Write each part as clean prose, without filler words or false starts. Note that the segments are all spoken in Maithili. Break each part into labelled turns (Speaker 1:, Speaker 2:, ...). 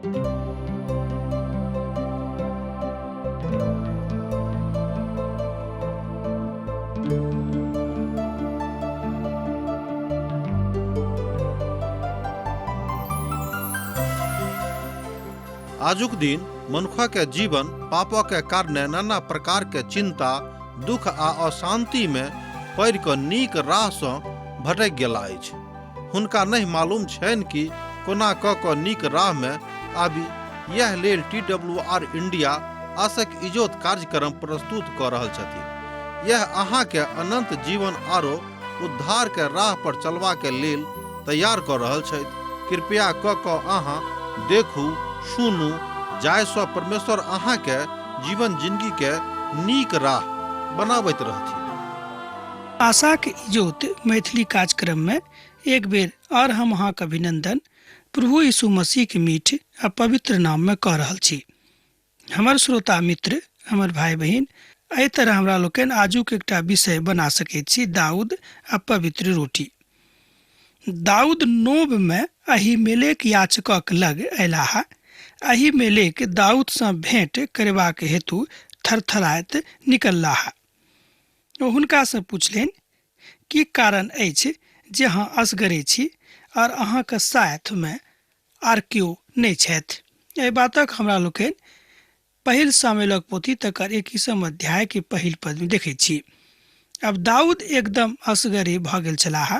Speaker 1: आजुक दिन मनुखक जीवन पापक कारणे नाना प्रकार के चिंता, दुख आ अशांति में पड़ि कऽ नीक राह सँ भटकि गेला अछि। हुनका नहि मालूम छनि कि कोना कऽ कऽ नीक राह में आबी। यैह लेल टी डब्ल्यू आर इंडिया आसक इजोत कार्यक्रम प्रस्तुत कऽ रहल छथिन। यैह अहाँ के अनंत जीवन आरो उद्धार के राह पर चलबा के लेल तैयार कऽ रहल छथि। कृपया कऽ कऽ अहाँ देखू, सुनू, जाहि सँ परमेश्वर अहाँ के जीवन जिनगी के नीक राह बनाबैत रहथिन।
Speaker 2: आशाक इजोत मैथिली कार्यक्रम में एक बेर और हम अहाँक अभिनंदन प्रभु यीशु मसीह के मीठ आ पवित्र नाम में कऽ रहल छी। हमर श्रोता मित्र, हमर भाई बहिन, एहि तरह हमरा लोकनि आजुक एकटा विषय बना सकैत छी, दाऊद आ पवित्र रोटी। दाऊद नोब में अहीमेलेक याचकक लग अयलाह। अहीमेलेक दाऊद सँ भेंट करबाक हेतु थरथराइत निकललाह। ओ हुनका सँ पुछलनि, की कारण अछि जे अहाँ असगरे छी और अहाँक साथ में आर केओ नहि छथि? एहि बातक हमरा लोकनि पहिल सामुएलक पोथी तकर 21 अध्याय के पहिल पद में देखैत छी। अब दाऊद एकदम असगरे भऽ गेल छलाह।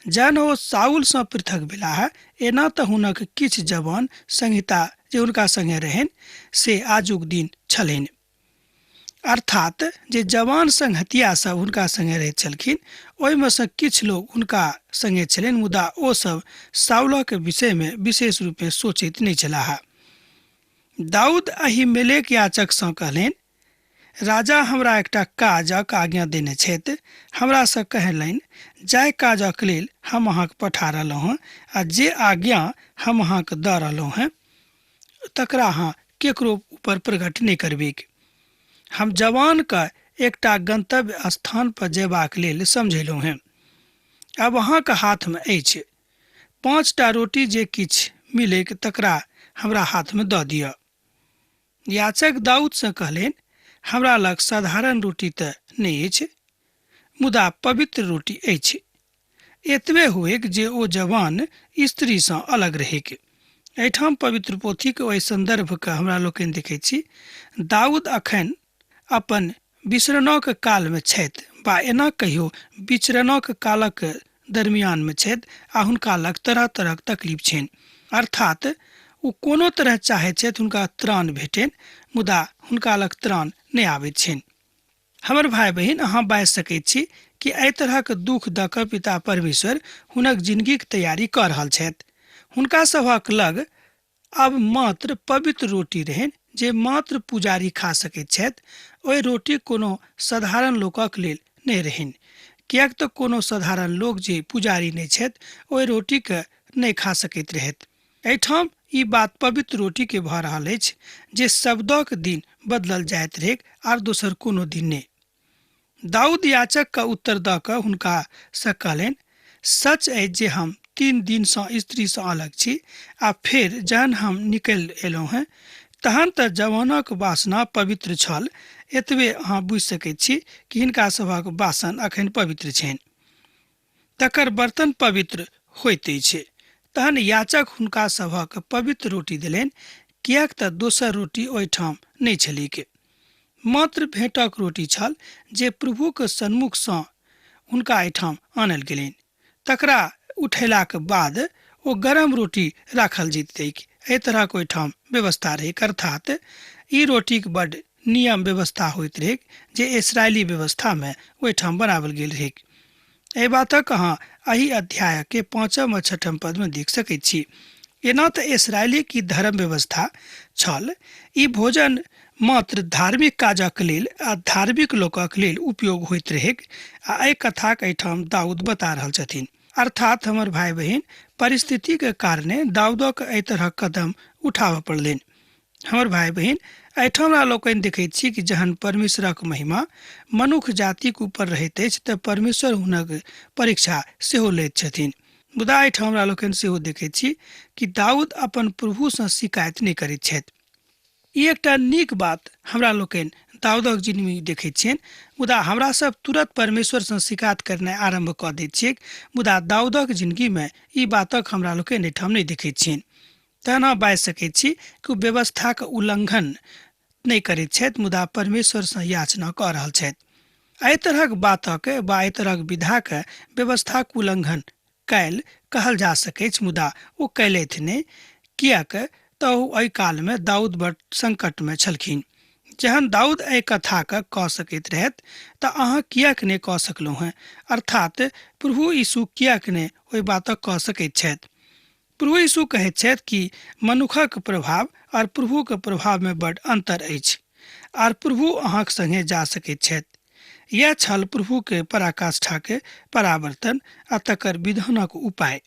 Speaker 2: जहन ओ साउल सँ पृथक भेलाह, एना तऽ हुनक किछु जवान संहिता जे हुनका संगे रहनि से आजुक दिन छलनि। अर्थात जे जवान संगहतिया सब हुनका संगे रहैत छलखिन ओहिमे सँ किछु लोग हुनका संगे छलनि, मुदा ओ सब साउलक विषयमे विशेष रूपे सोचैत नहि छलाह। दाऊद अहीमेलेक याचक सँ कहलनि, राजा हमरा एकटा काजक आज्ञा देने छथि। हमरा सँ कहलनि, जाहि काजक लेल हम अहाँक पठा रहलहुँ हँ आ जे आज्ञा हम अहाँक दऽ रहलहुँ हँ तकरा अहाँ केकरो ऊपर प्रकट नहि करबैक। हम जवान के एकटा गंतव्य स्थान पर जयबाक लेल समझेलहुँ हेँ। आब अहाँक हाथमे अछि। 5टा रोटी जे किछु मिलैक तकरा हमरा हाथमे दऽ दिअ। याचक दाऊदसँ कहलनि, हमरा लग साधारण रोटी तऽ नहि अछि, मुदा पवित्र रोटी अछि। एतबे हुएक जे ओ जवान स्त्रीसँ अलग रहैक। एहिठाम पवित्र पोथीक ओहि सन्दर्भके हमरा लोकनि देखैत छी। दाऊद अखन अपन विचरणक कालमे छथि, बा एना कहियो विचरणक कालक दरमियानमे छथि आ हुनका लग तरह तरहक तकलीफ छनि। अर्थात ओ कोनो तरह चाहैत छथि हुनका त्राण भेटनि, मुदा हुनका लग त्राण नहि आबैत छनि। हमर भाई बहिन, अहाँ बाजि सकैत छी कि एहि तरहक दुख दऽ कऽ पिता परमेश्वर हुनक जिंदगीक तैयारी कऽ रहल छथि। हुनका सभक लग आब मात्र पवित्र रोटी रहनि जे मात्र पुजारी खा सकैत छथि। ओहि रोटी कोनो साधारण लोकक लेल नहि रहनि, किएक तऽ कोनो साधारण लोक जे पुजारी नहि छथि ओहि रोटीके नहि खा सकैत रहथि। एहिठाम ई बात पवित्र रोटी के भऽ रहल अछि जे शब्दक दिन बदलल जाइत रहैक आर दोसर कोनो दिन नहि। दाऊद याचक के उत्तर दऽ कऽ हुनका सँ कहलनि, सच अछि जे हम 3 दिन सँ स्त्री सँ अलग छी आ फेर जहन हम निकलि अयलहुँ हेँ तहन तऽ जवानक वासना पवित्र छल। एतबे अहाँ बुझि सकैत छी कि हिनका सभक बासन अखन पवित्र छनि, तकर बर्तन पवित्र होइत अछि। तहन याचक हुनका सभक पवित्र रोटी देलनि, किएक तऽ दोसर रोटी ओहिठाम नहि छलैक। मात्र भेंटक रोटी छल जे प्रभुक सन्मुख सँ हुनका एहिठाम आनल गेलनि। तकरा उठेलाक बाद ओ गरम रोटी राखल जैतैक। एहि तरहक ओहिठाम व्यवस्था रहैक। अर्थात ई रोटीक बड्ड नियम व्यवस्था होइत रहैक जे इसराइली व्यवस्था में ओहिठाम बनाओल गेल रहैक। एहि बातक अहाँ एहि अध्याय के 5 आ 6 पद में देख सकैत छी। एना तऽ इसराइली की धर्म व्यवस्था छल। ई भोजन मात्र धार्मिक काजक लेल आ धार्मिक लोकक लेल उपयोग होइत रहैक आ एहि कथाक एहिठाम दाऊद बता रहल छथिन। अर्थात हमर भाई बहिन, परिस्थिति के कारणे दाऊदक एहि तरहक कदम उठाबऽ पड़लनि। हमर भाई बहिन, एहिठाम हमरा लोकनि देखैत छी कि जहन परमेश्वरक महिमा मनुख जातिक ऊपर रहैत अछि तऽ परमेश्वर हुनक परीक्षा सेहो लैत छथिन। मुदा एहिठाम हमरा लोकनि सेहो देखैत छी कि दाऊद अपन प्रभुसँ शिकायत नहि करैत छथि। ई एकटा नीक बात हमरा लोकनि दाऊदक जिंदगी देखैत छियनि। मुदा हमरा सब तुरंत परमेश्वरसँ शिकायत करनाइ आरम्भ कऽ दैत छियैक, मुदा दाऊदक जिंदगीमे ई बातक हमरा लोकनि एहिठाम नहि देखैत छियनि। तहन अहाँ बाजि सकैत छी कि ओ व्यवस्थाक उल्लंघन नहि करैत छथि, मुदा परमेश्वरसँ याचना कऽ रहल छथि। एहि तरहक बातक वा एहि तरहक विधाक व्यवस्थाक उल्लंघन कयल कहल जा सकैछ, मुदा ओ कयलथि नहि, किएक तऽ ओ एहि कालमे दाऊद बड़ संकटमे छलखिन। जहन दाऊद एहि कथाके कऽ सकैत रहथि तऽ अहाँ किएक नहि कऽ सकलहुँ हेँ? अर्थात प्रभु यीशु किएक नहि ओहि बातक कऽ सकैत छथि? प्रभु यीशु कहैत छथि कि मनुखक प्रभाव और प्रभुके प्रभावमे बड अंतर अछि आर प्रभु अहाँक संगे जा सकैत छथि। यैह छल प्रभुके पराकाष्ठाके परावर्तन आ तकर विधानक उपाय।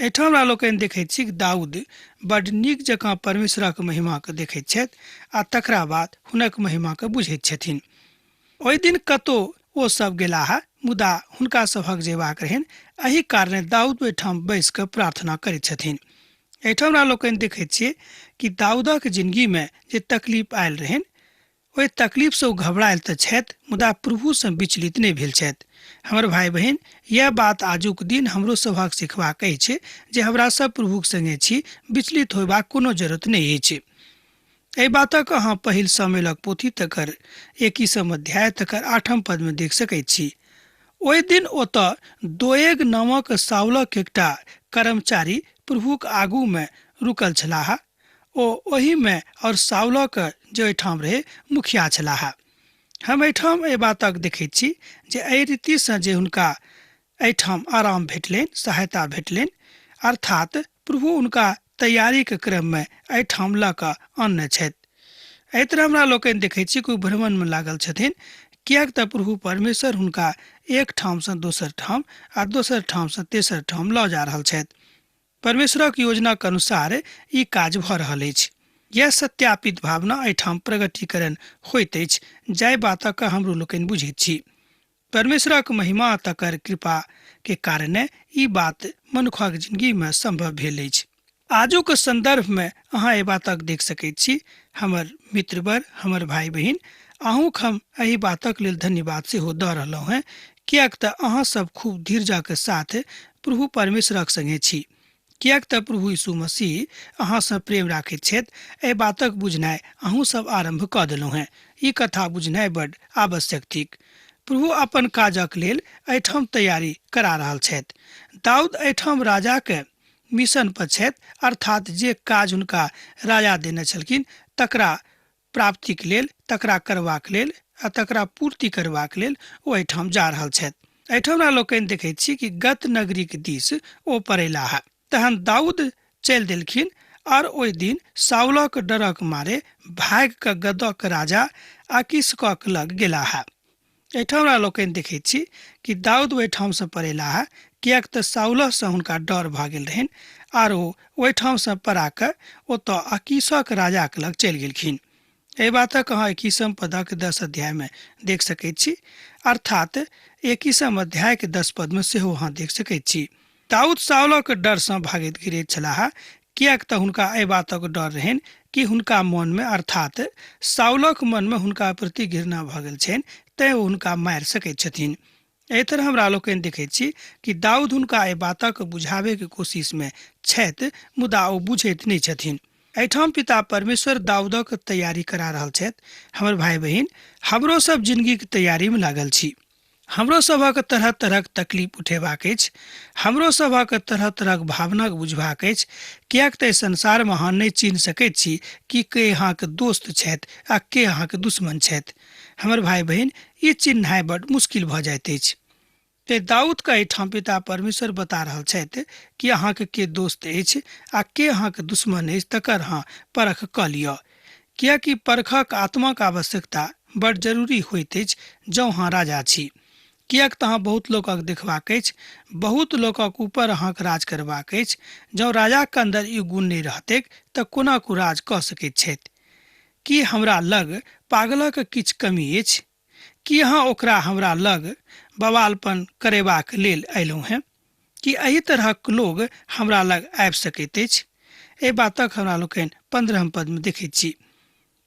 Speaker 2: एहिठाम हमरा लोकनि देखैत छी कि दाऊद बड नीक जकाँ परमेश्वरक महिमाके देखैत छथि आ तकरा बाद हुनक महिमाके बुझैत छथिन। ओहि दिन कतौ ओ सब गेलाह, मुदा हुनका सभक जेबाक रहनि। एहि कारणे दाऊद ओहिठाम बैस कऽ प्रार्थना करैत छथिन। एहिठाम हमरा लोकनि देखैत छियै कि दाऊदक जिंदगी में जे तकलीफ आयल रहनि, ओहि तकलीफसँ ओ घबरायल तऽ छथि, मुदा प्रभुसँ विचलित नहि भेल छथि। हमर भाय बहिन, यैह बात आजुक दिन हमरो सभक सिखबाक अछि जे हमरा सब प्रभुक संगे छी, विचलित होयबाक कोनो जरूरत नहि अछि। एहि बातक अहाँ पहिल सामुएलक पोथी तकर 21म अध्याय तकर 8म पदमे देख सकैत छी। ओहि दिन ओतऽ दोएग नामक साउलक एकटा कर्मचारी प्रभुक आगूमे रुकल छलाह। ओ ओहिमे और साउलक जे ओहिठाम रहै मुखिया छलाह। हम एहिठाम एहि बातक देखैत छी जे एहि रीतिसँ जे हुनका एहिठाम आराम भेटलनि, सहायता भेटलनि, अर्थात प्रभु हुनका तैयारीके क्रममे एहिठाम लऽ कऽ आनने छथि। एहि तरह हमरा लोकनि देखैत छी कि ओ भ्रमणमे लागल छथिन, किएक तऽ प्रभु परमेश्वर हुनका एक ठामसँ दोसर ठाम आ दोसर ठामसँ तेसर ठाम लऽ जा रहल छथि। परमेश्वरक योजनाक अनुसार ई काज भऽ रहल अछि। यैह सत्यापित भावना एहिठाम प्रगटीकरण होइत अछि, जाहि बातक हमरो लोकनि बुझैत छी। परमेश्वरक महिमा तकर कृपा के कारणे ई बात मनुखक जिंदगी में संभव भेल अछि। आजुक संदर्भ में अहाँ एहि बातक देख सकैत छी। हमर मित्रवर, हमर भाई बहिन, अहूँक हम एहि बातक लेल धन्यवाद सेहो दऽ रहलहुँ हेँ, किएक तऽ अहाँ सब खूब धीरजक साथ प्रभु परमेश्वरक संगे छी। किएक तऽ प्रभु यीशु मसीह अहाँ सँ प्रेम राखैत छथि, एहि बातक बुझनाइ अहूँ सब आरम्भ कऽ देलहुँ हेँ। ई कथा बुझनाइ बड आवश्यक थिक। प्रभु अपन काजक लेल एहिठाम तैयारी करा रहल छथि। दाऊद एहिठाम राजाक मिशन पर छथि, अर्थात जे काज हुनका राजा देने छलखिन तकरा प्राप्तिक लेल, तकरा करबाक लेल आ तकरा पूर्ति करबाक लेल ओ एहिठाम जा रहल छथि। एहिठाम हमरा लोकनि देखैत छी कि गत नगरीक दिस ओ पड़ैलाह। तहन दाऊद चलि देलखिन और ओहि दिन साउलक डरक मारे भागि कऽ गदक राजा आकीशक लग गेलाह। एहिठाम हमरा लोकनि देखैत छी कि दाऊद ओहिठामसँ पड़ेलाह, किएक तऽ साउलसँ हुनका डर भऽ गेल रहनि आर ओ ओहिठामसँ पड़ा कऽ ओतऽ अकीशक राजाक लग चलि गेलखिन। एहि बातक अहाँ 21म पदक 10 अध्यायमे देख सकैत छी, अर्थात 21म अध्यायके 10 पदमे सेहो अहाँ देख सकैत छी। दाऊद साउलक डरसँ भागैत गिरैत छलाह, किएक तऽ हुनका एहि बातक डर रहनि कि हुनका मनमे अर्थात साउलक मनमे हुनका प्रति घृणा भऽ गेल छनि, तेँ ओ हुनका मारि सकैत छथिन। एहि तरह हमरा लोकनि देखैत छी कि दाऊद हुनका एहि बातक बुझाबैके कोशिशमे छथि, मुदा ओ बुझैत नहि छथिन। एहिठाम पिता परमेश्वर दाऊदक तैयारी करा रहल छथि। हमर भाय बहिन, हमरो सब जिंदगीक तैयारीमे लागल छी। हमरो सभक तरह तरहक तकलीफ उठेबाक अछि, हमरो सभक तरह तरहक भावनाक बुझबाक अछि, किएक तऽ एहि संसारमे अहाँ नहि चिन्ह सकैत छी कि के अहाँके दोस्त छथि आ के अहाँके दुश्मन छथि। हमर भाय बहिन, ई चिन्हनाइ बड मुश्किल भऽ जाइत अछि। ते दाऊदके एहिठाम पिता परमेश्वर बता रहल छथि कि अहाँके के दोस्त अछि आ के अहाँके दुश्मन अछि, तकर अहाँ परख कऽ लिअ। किएकि परखक आत्माक आवश्यकता बड जरूरी होइत अछि जँ अहाँ राजा छी। किएक तऽ अहाँ बहुत लोकक देखबाक अछि, बहुत लोकक ऊपर अहाँक राज करबाक अछि। जँ राजाक अन्दर ई गुण नहि रहतैक तऽ कोना ओ राज कऽ सकैत छथि? की हमरा लग पागलक किछु कमी अछि? की अहाँ ओकरा हमरा लग बवालपन करेबाक लेल अयलहुँ हेँ? कि एहि तरहक लोग हमरा लग आबि सकैत अछि? एहि बातक हमरा लोकनि 15 पदमे देखैत छी।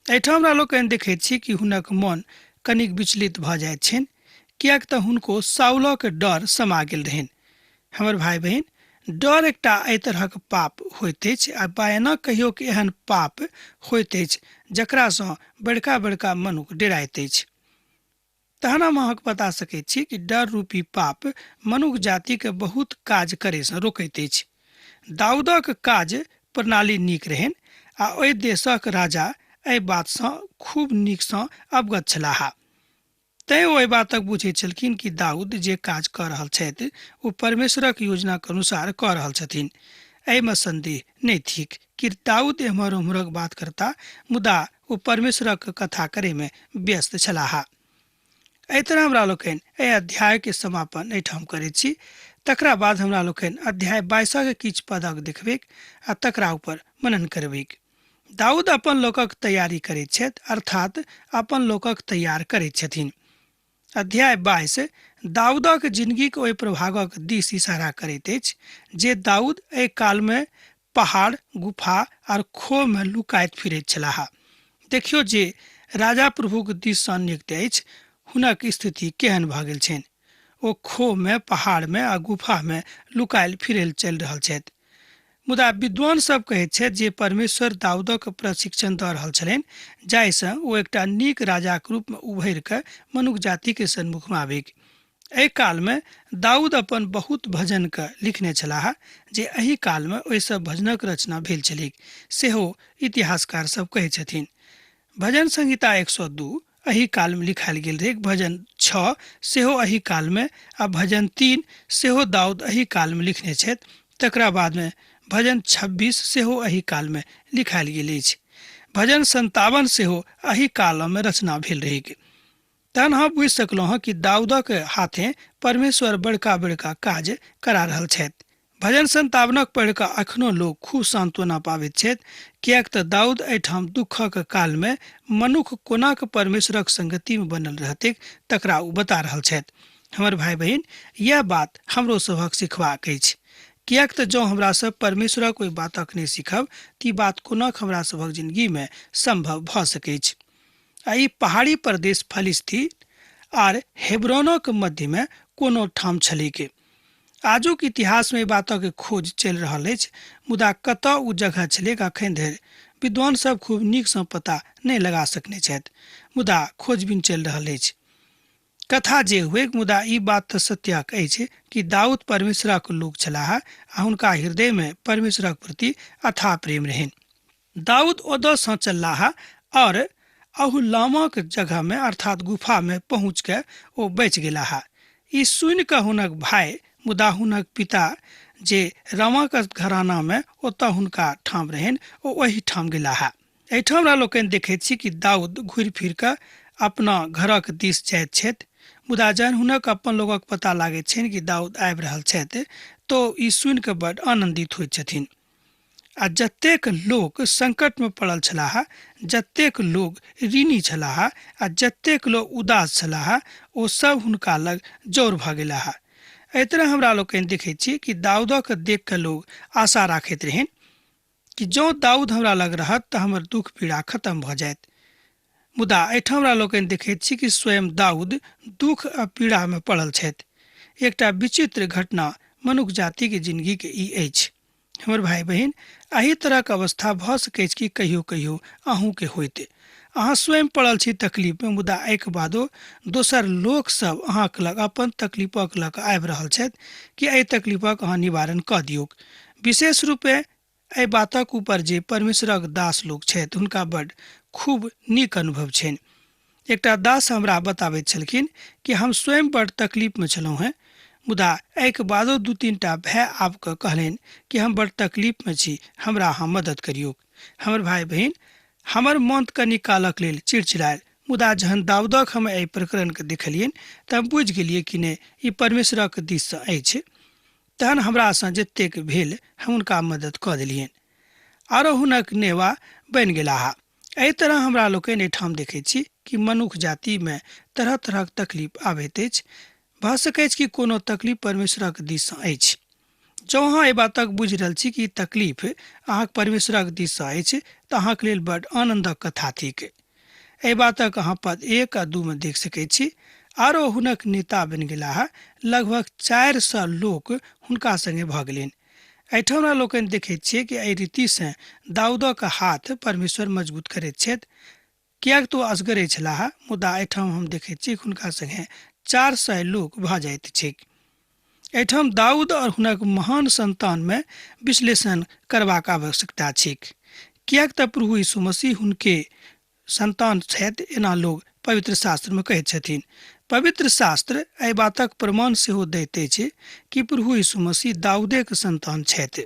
Speaker 2: एहिठाम हमरा लोकनि देखैत छी कि हुनक मन कनिक विचलित भऽ जाइत छनि, किएक तऽ हुनको साउलक डर समा गेल रहनि। हमर भाय बहिन, डर एकटा एहि तरहक पाप होइत अछि आ बयाना कहियो कि एहन पाप होइत अछि जकरासँ बड़का बड़का मनुख डेराइत अछि। तहन हम अहाँके बता सकैत छी कि डर रूपी पाप मनुख जातिके बहुत काज करैसँ रोकैत अछि। दाऊदक काज प्रणाली नीक रहनि आ ओहि देशक राजा एहि बातसँ खूब नीकसँ अवगत छलाह। तैं ओ एहि बातक बुझैत छलखिन कि दाऊद जे काज कऽ रहल छथि ओ परमेश्वरक योजनाक अनुसार कऽ रहल छथिन। एहिमे संदेह नहि थिक कि दाऊद एम्हर ओम्हरक बात करता, मुदा ओ परमेश्वरक कथा करैमे व्यस्त छलाह। एहि तरह हमरा लोकनि एहि अध्यायके समापन एहिठाम करैत छी। तकरा बाद हमरा लोकनि अध्याय 22 किछु पदक देखबैक आ तकरा ऊपर मनन करबैक। दाऊद अपन लोकक तैयारी करैत छथि, अर्थात अपन लोकक तैयार करैत छथिन। अध्याय 22 दाऊदक जिंदगीक ओहि प्रभागक दिस इशारा करैत अछि जे दाऊद एहि कालमे पहाड़, गुफा आर खोह में लुकाइत फिरैत छलाह। देखियौ जे राजा प्रभुक दिससँ नियुक्त अछि, हुनक स्थिति केहन भऽ गेल छनि। ओ खोहमे, पहाड़मे आ गुफामे लुकायल फिरल चलि रहल छथि। मुदा विद्वान सब कहैत छथि जे परमेश्वर दाऊदक प्रशिक्षण दऽ रहल छलनि, जाहिसँ ओ एकटा नीक राजाक रूपमे उभरि कऽ मनुख जातिके सन्मुखमे आबिक। एहि कालमे दाऊद अपन बहुत भजनके लिखने छलाह, जे एहि कालमे ओहि सब भजनक रचना भेल छलैक, सेहो इतिहासकार सब कहै छथिन। भजन संहिता 102 एहि कालमे लिखायल गेल रहै। भजन 6 सेहो एहि कालमे आ भजन 3 सेहो दाऊद एहि कालमे लिखने छथि। तकरा बादमे भजन 26 सेहो एहि कालमे लिखायल गेल अछि। भजन 57 सेहो एहि कालमे रचना भेल रहैक। तहन हम बुझि सकलहुँ हँ कि दाऊदक हाथे परमेश्वर बड़का बड़का काज करा रहल छथि। भजन 57 पढ़ि कऽ अखनो लोक खूब सांत्वना पाबैत छथि, किएक तऽ दाऊद एहिठाम दुःखक कालमे मनुख कोना कऽ परमेश्वरक संगतिमे बनल रहतैक तकरा ओ बता रहल छथि। हमर भाय बहिन, इएह बात हमरो सभक सिखबाक अछि, किएक तऽ जँ हमरा सब परमेश्वरक ओहि बातक नहि सीखब तऽ ई बात कोना हमरा सभक जिंदगीमे संभव भऽ सकैछ। आ ई पहाड़ी प्रदेश फलिस्ती आर हेब्रोनक मध्यमे कोनो ठाम छलैक। आजुक इतिहासमे एहि बातक खोज चलि रहल अछि, मुदा कतऽ ओ जगह छलैक अखन धरि विद्वान सब खूब नीकसँ पता नहि लगा सकने छथि, मुदा खोजबीन चलि रहल अछि। कथा जे हुएक, मुदा ई बात तऽ सत्यक अछि कि दाऊद परमेश्वरक लोक छलाह आ हुनका हृदयमे परमेश्वरक प्रति अथाह प्रेम रहनि। दाऊद ओतऽसँ चललाह और अहुलामक जगहमे अर्थात गुफामे पहुँच कऽ ओ बचि गेलाह। ई सुनि कऽ हुनक भाय, मुदा हुनक पिता जे रामाक घरानामे ओतऽ हुनका ठाम रहनि, ओ ओहि ठाम गेलाह। एहिठाम हमरा लोकनि देखैत छी कि दाऊद घुरि फिर कऽ अपना घरक दिस जाइत छथि, मुदा जहन हुनक अपन लोकक पता लागैत छनि कि दाऊद आबि रहल छथि तो ई सुनि कऽ बड आनन्दित होइत छथिन। आ जतेक लोक संकटमे पड़ल छलाह, जतेक लोक ऋणी छलाह आ जतेक लोक उदास छलाह, ओ सब हुनका लग जौर भऽ गेलाह। एहि तरह हमरा लोकनि देखैत छी कि दाऊदक देख कऽ लोक आशा राखैत रहनि कि जँ दाऊद हमरा लग रहत तऽ हमर दुख पीड़ा खत्म भऽ जायत। मुदा एहिठाम हमरा लोकनि देखैत छी कि स्वयं दाऊद दुख आ पीड़ामे पड़ल छथि। एकटा विचित्र घटना मनुख जातिके जिंदगीके ई अछि। हमर भाय बहिन, एहि तरहक अवस्था भऽ सकैछ कि कहियो कहियो अहूँके होइत। अहाँ स्वयं पड़ल छी तकलीफमे, मुदा एहिके बादो दोसर लोक सब अहाँके लग अपन तकलीफक लऽ कऽ आबि रहल छथि कि एहि तकलीफक अहाँ निवारण कऽ दियौक। विशेष रूपे एहि बातक ऊपर जे परमेश्वरक दास लोक छथि हुनका बड खूब नीक अनुभव छनि। एकटा दास हमरा बताबैत छलखिन कि हम स्वयं बड तकलीफमे छलहुँ हेँ, मुदा एहिके बादो 2-3 टा भाय आबि कऽ कहलनि कि हम बड तकलीफमे छी, हमरा अहाँ मदद करियौक। हमर भाय बहिन, हमर मन कनि कालक लेल चिड़चिड़ायल, मुदा जहन दाऊदक हम एहि प्रकरणके देखलियनि तऽ हम बुझि गेलियै कि नहि, ई परमेश्वरक दिससँ अछि। तहन हमरासँ जतेक भेल हम हुनका मदद कऽ देलियनि आरो हुनक नेवा बनि गेलाह। एहि तरह हमरा लोकनि एहिठाम देखैत छी कि मनुख जातिमे तरह तरहक तकलीफ आबैत अछि। भऽ सकैछ कि कोनो तकलीफ परमेश्वरक दिससँ अछि। जँ अहाँ एहि बातक बुझि रहल छी कि ई तकलीफ अहाँक परमेश्वरक दिससँ अछि तऽ अहाँक लेल बड आनन्दक कथा थिक। एहि बातक अहाँ पद 1 आ 2 मे देख सकैत छी। आरो हुनक नेता बनि गेलाह, लगभग 400 लोक हुनका संगे भऽ गेलनि। एहिठाम हमरा लोकनि देखैत छियै कि एहि रीतिसँ दाऊदक हाथ परमेश्वर मजबूत करैत छथि, किएक तऽ ओ असगरे छलाह, मुदा एहिठाम हम देखैत छी हुनका संगे 400 लोक भऽ जाइत छैक। एहिठाम दाऊद और हुनक महान संतान में विश्लेषण करबाक आवश्यकता छैक, किएक तऽ प्रभु यीशु मसीह हुनके संतान छथि, एना लोग पवित्र शास्त्र में कहैत छथिन। पवित्र शास्त्र एहि बातक प्रमाण सेहो दैत अछि कि प्रभु यीशु मसीह दाऊदेक संतान छथि।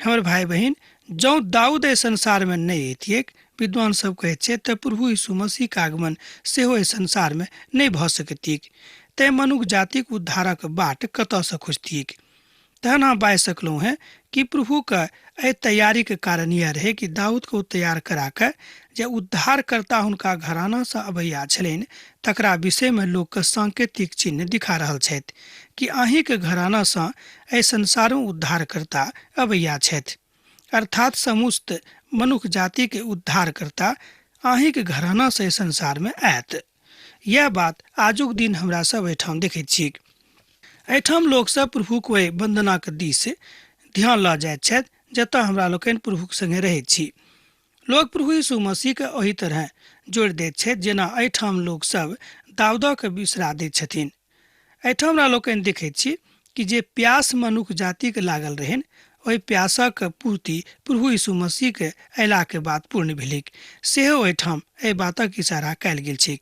Speaker 2: हमर भाई बहिन, जँ दाऊद एहि संसार में नहि अयतियेक, विद्वान सब कहैत छथि, तऽ प्रभु यीशु मसीहक आगमन सेहो एहि संसार में नहि भऽ सकतिक। तेँ मनुख जातिक उद्धारक बाट कतऽसँ खोजतिक? तहन अहाँ बाजि सकलहुँ हेँ कि प्रभुके एहि तैयारीके कारण यह रहै कि दाऊदके ओ तैयार करा कऽ जे उद्धारकर्ता हुनका घरानासँ अबैया छलनि तकरा विषयमे लोकके सांकेतिक चिन्ह दिखा रहल छथि कि अहीँके घरानासँ एहि संसारमे उद्धारकर्ता अबैया छथि, अर्थात समस्त मनुख जातिके उद्धारकर्ता अहीँके घरानासँ एहि संसारमे आयत। यह बात आजुक दिन हमरा सब एहिठाम देखैत छी। एहिठाम लोकसभ प्रभुक ओहि वन्दनाक दिस ध्यान लऽ जाइत छथि जतऽ हमरा लोकनि प्रभुक संगे रहैत छी। लोक प्रभु यीशु मसीहके ओहि तरह जोड़ि दैत छथि जेना एहिठाम लोकसभ दाऊदक बिसरा दैत छथिन। एहिठाम हमरा लोकनि देखैत छी कि जे प्यास मनुख जातिके लागल रहनि ओहि प्यासक पूर्ति प्रभु यीशु मसीहके अयलाके बाद पूर्ण भेलैक, सेहो एहिठाम एहि बातक इशारा कयल गेल छैक।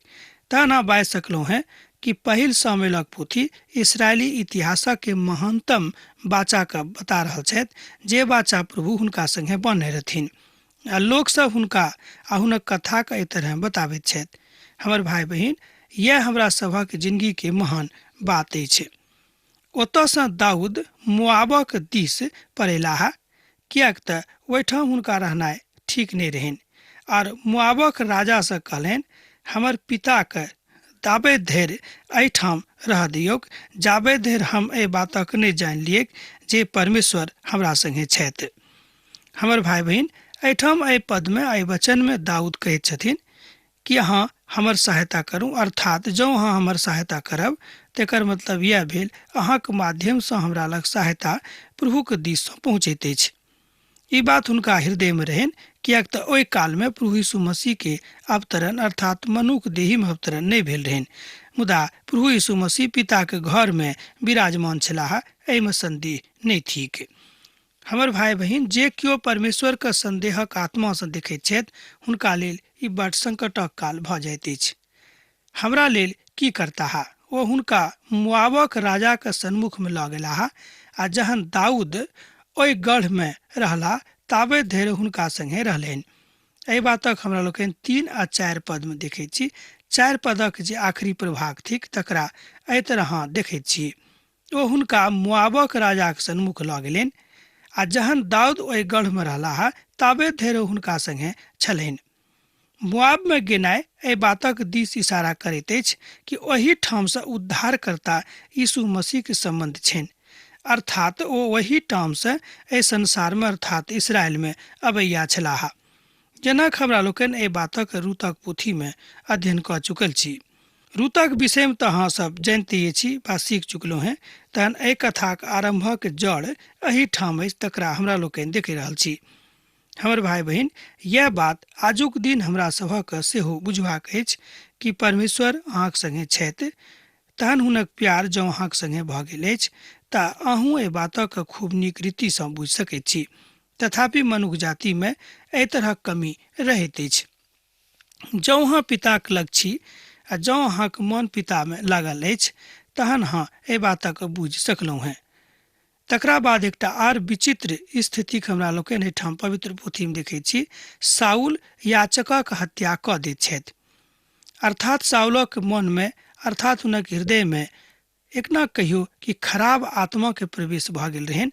Speaker 2: तहन अहाँ बाजि सकलहुँ हेँ कि पहिल सामुएलक पोथी इसराइली इतिहासक के महानतम बाचाके बता रहल छथि, जे बाचा प्रभु हुनका संगे बान्हने रहथिन आ लोकसभ हुनका आ हुनक कथाके एहि तरह बताबैत छथि। हमर भाई बहिन, यैह हमरा सभक जिंदगी के महान बात अछि। ओतऽसँ दाऊद मोआबक दिस पड़ेलाह, किएक तऽ ओहिठाम हुनका रहनाइ ठीक नहि रहनि, आर मोआबक राजासँ कहलनि, हमर पिताके ताबे धरि एहिठाम रह दियौक जाबे धरि हम एहि बातक नहि जानि लियैक जे परमेश्वर हमरा संगे छथि। हमर भाई बहिन, एहिठाम एहि पदमे एहि वचनमे दाऊद कहैत छथिन कि अहाँ हमर सहायता करू, अर्थात जँ अहाँ हमर सहायता करब तेकर मतलब यह भेल अहाँक माध्यमसँ हमरा लग सहायता प्रभुक दिससँ पहुँचैत अछि। ई बात हुनका हृदयमे रहनि, किएक तऽ ओहि कालमे प्रभु यीशु मसीहके अवतरण अर्थात मनुख देहीमे अवतरण नहि भेल रहनि, मुदा प्रभु यीशु मसीह पिताके घरमे विराजमान छलाह, एहिमे संदेह नहि थिक। हमर भाई बहिन, जे केओ परमेश्वरके संदेहक आत्मासँ देखैत छथि हुनका लेल ई बड संकटक काल भऽ जाइत अछि। हमरा लेल की करताह? ओ हुनका मोआबक राजाक सन्मुखमे लऽ गेलाह आ जहन दाऊद ओहि गढ़मे रहला ताबे धरि हुनका संगे रहलनि। एहि बातक हमरा लोकनि 3 आ 4 पदमे देखैत छी। 4 पदक जे आखिरी प्रभाग थिक तकरा एहि तरह देखैत छी। ओ हुनका मोआबक राजाक सन्मुख लऽ गेलनि आ जहन दाऊद ओहि गढ़मे रहलाह ताबे धरि हुनका संगे छलनि। मोआबमे गेनाइ एहि बातक दिस इशारा करैत अछि कि ओहि ठामसँ उद्धारकर्ता यीशु मसीहके सम्बन्ध छनि, अर्थात ओ ओहि ठामसँ एहि संसारमे अर्थात इसराइलमे अबैया छलाह। जेना हमरा लोकनि एहि बातक रूतक पोथीमे अध्ययन कऽ चुकल छी। रूतक विषयमे तऽ अहाँ सब जानिते छी वा सीख चुकलहुँ हेँ, तहन एहि कथाक आरम्भक जड़ एहि ठाम अछि तकरा हमरा लोकनि देखि रहल छी। हमर भाई बहिन, यह बात आजुक दिन हमरा सभक सेहो बुझबाक अछि कि परमेश्वर अहाँक संगे छथि, तहन हुनक प्यार जँ अहाँक संगे भऽ गेल अछि तऽ अहूँ एहि बातक खूब नीक रीतिसँ बुझि सकैत छी। तथापि मनुख जातिमे एहि तरहक कमी रहैत अछि। जँ अहाँ पिताक लग छी आ जँ अहाँक मन पितामे लागल अछि तहन अहाँ एहि बातक बुझि सकलहुँ हेँ। तकरा बाद एकटा आर विचित्र स्थितिक हमरा लोकनि एहिठाम पवित्र पोथीमे देखैत छी। साउल याचकक हत्या कऽ दैत छथि, अर्थात साउलक मनमे अर्थात हुनक हृदयमे एकना कहियो कि खराब आत्माके प्रवेश भऽ गेल रहनि,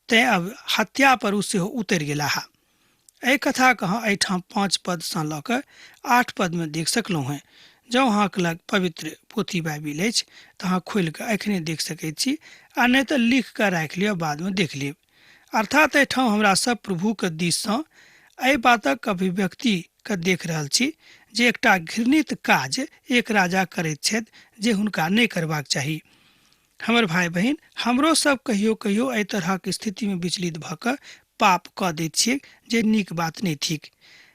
Speaker 2: तेँ अब हत्या पर ओ सेहो उतरि गेलाह। एहि कथाके अहाँ एहिठाम 5 पदसँ लऽ कऽ 8 पदमे देख सकलहुँ हेँ, जँ अहाँके लग पवित्र पोथी बाइबिल अछि तऽ अहाँ खोलि कऽ एखने देख सकैत छी आ नहि तऽ लिख कऽ राखि लिअ, बादमे देख लेब। अर्थात एहिठाम हमरा सब प्रभुके दिससँ एहि बातक अभिव्यक्तिके देख रहल छी जे एकटा घृणित काज एक राजा करैत छथि जे हुनका नहि करबाक चाही। हमर भाय बहिन, हमरो सब कहियो कहियो एहि तरहक स्थितिमे विचलित भऽ कऽ पाप कऽ दैत छियै जे नीक बात नहि थिक।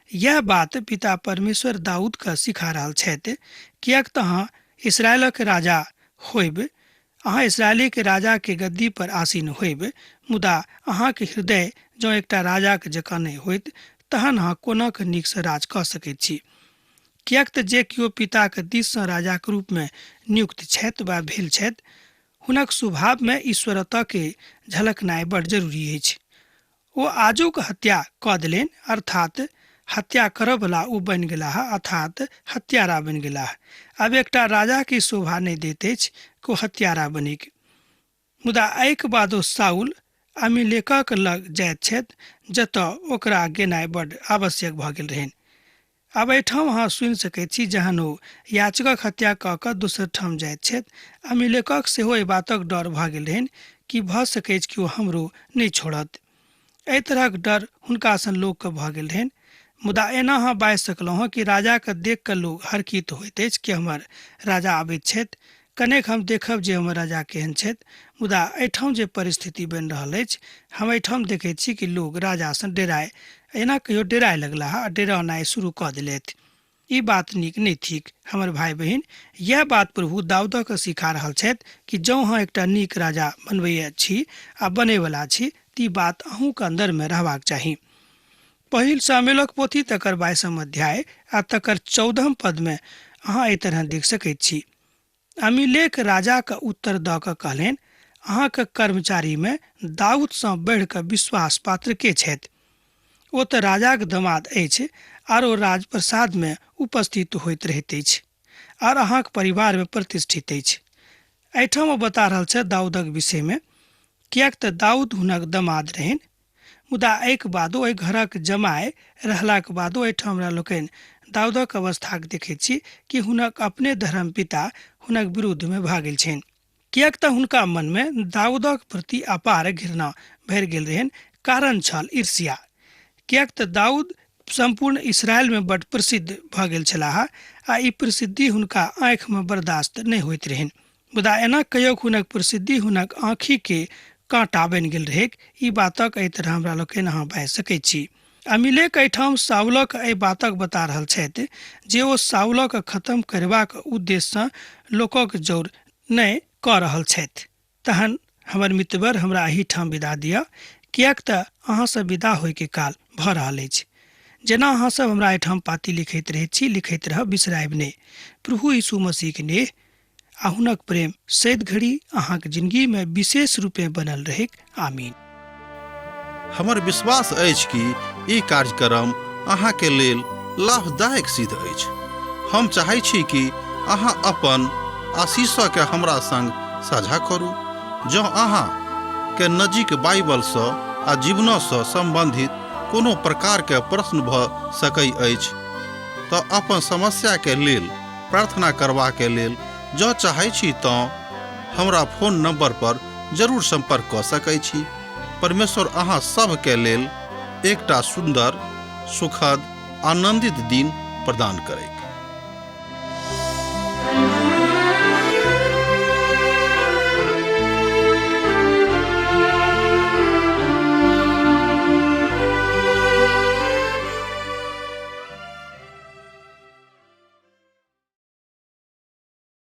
Speaker 2: यैह बात पिता परमेश्वर दाऊदके सिखा रहल छथि, किएक तऽ अहाँ इसराइलक राजा होयब, अहाँ इसराइलीक राजाके गद्दी पर आसीन होयब, मुदा अहाँक हृदय जँ एकटा राजाक जकाँ नहि होयत तहन अहाँ कोना कऽ नीकसँ राज कऽ सकैत छी? किएक तऽ जे केओ पिताक दिससँ राजाक रूपमे नियुक्त छथि वा भेल छथि, हुनक स्वभावमे ईश्वरत्वके झलकनाइ बड़ जरूरी अछि। ओ आजुक हत्या कऽ देलनि, अर्थात् हत्या करऽवला ओ बनि गेलाह, अर्थात् हत्यारा बनि गेलाह। आब एकटा राजाके शोभा नहि दैत अछि कि ओ हत्यारा बनिक। मुदा एहिके बादो साउल अमिलेकक लग जाइत छथि, जतऽ ओकरा गेनाइ बड्ड आवश्यक भऽ गेल रहनि। आब एहिठाम अहाँ सुनि सकैत छी जहन ओ याचकक हत्या कऽ कऽ दोसर ठाम जाइत छथि, अमिलेकक सेहो एहि बातक डर भऽ गेल रहनि कि भऽ सकैछ कि ओ हमरो नहि छोड़त। एहि तरहक डर हुनका सन लोकके भऽ गेल रहनि। मुदा एना अहाँ बाजि सकलहुँ हँ कि राजाके देख कऽ लोक हरखित होइत अछि कि हमर राजा अबैत छथि, कनेक हम देखब जे हमर राजा केहन छथि। मुदा एहिठाम जे परिस्थिति बनि रहल अछि, हम एहिठाम देखैत छी कि लोक राजासँ डेराय, एना कहियो डेराय लगलाह आ डेरौनाइ शुरू कऽ देलथि। ई बात नीक नहि थिक। हमर भाय बहिन, यैह बात प्रभु दाऊदक सिखा रहल छथि कि जौं अहाँ एकटा नीक राजा बनबैय छी आ बनैवला छी त ई बात अहूँक अन्दरमे रहबाक चाही। पहिल सामुएलक पोथी तकर 22म अध्याय आ तकर 14म पदमे अहाँ एहि तरहे देख सकैत छी। अमीलेक राजाक उत्तर दऽ कऽ कहलनि, अहाँक कर्मचारीमे दाऊदसँ बढ़ि कऽ विश्वासपात्र के छथि? ओ तऽ राजाक दमाद अछि आर ओ राजप्रसादमे उपस्थित होइत रहैत अछि आर अहाँक परिवारमे प्रतिष्ठित अछि। एहिठाम ओ बता रहल छथि दाऊदक विषयमे, किएक तऽ दाऊद हुनक दमाद रहनि। मुदा एहिक बादो एहि घरक जमाय रहलाक बादो एहिठाम हमरा लोकनि दाऊदक अवस्थाक देखैत छी कि हुनक अपने धर्म पिता हुनक विरुद्धमे भऽ गेल छनि, किएक तऽ हुनका मनमे दाऊदक प्रति अपार घृणा भरि गेल रहनि। कारण छल ईर्ष्या, किएक तऽ दाऊद सम्पूर्ण इसराइलमे बड्ड प्रसिद्ध भऽ गेल छलाह आ ई प्रसिद्धि हुनका आँखिमे बर्दाश्त नहि होइत रहनि। मुदा एना कहियोक हुनक प्रसिद्धि हुनक आँखिके काँटा बनि गेल रहैक, ई बातक एहि तरह हमरा लोकनि अहाँ बाजि सकैत छी। अमिलेक एहिठाम साउलक एहि बातक बता रहल छथि जे ओ साउलक खतम करबाक उद्देश्यसँ लोकक जौर नहि कऽ रहल छथि। तहन हमर मित्रवर, हमरा एहिठाम विदा दिअ, किएक तऽ अहाँसँ विदा होइके काल भऽ रहल अछि। जेना अहाँ सब हमरा एहिठाम पाती लिखैत रहैत छी, लिखैत रहब, बिसरायब नहि। प्रभु यीशु मसीहक नेह आ हुनक प्रेम सैद घड़ी अहाँक जिंदगी में विशेष रूपे बनल रहैक। आमीन।
Speaker 1: हमर विश्वास अछि कि ई कार्यक्रम अहाँके लेल लाभदायक सिद्ध अछि। हम चाहै छी कि अहाँ अपन आशीषके हमरा संग साझा करू। जँ अहाँ के नजीक बाइबलसँ आ जीवनसँ सम्बन्धित कोनो प्रकारके प्रश्न भऽ सकै अछि तऽ अपन समस्याके लेल प्रार्थना करबाके लेल जँ चाहै छी तँ हमरा फोन नंबर पर जरूर संपर्क कऽ सकै छी। परमेश्वर अहाँ सभके लेल एकटा सुन्दर, सुखद, आनंदित दिन प्रदान करैक।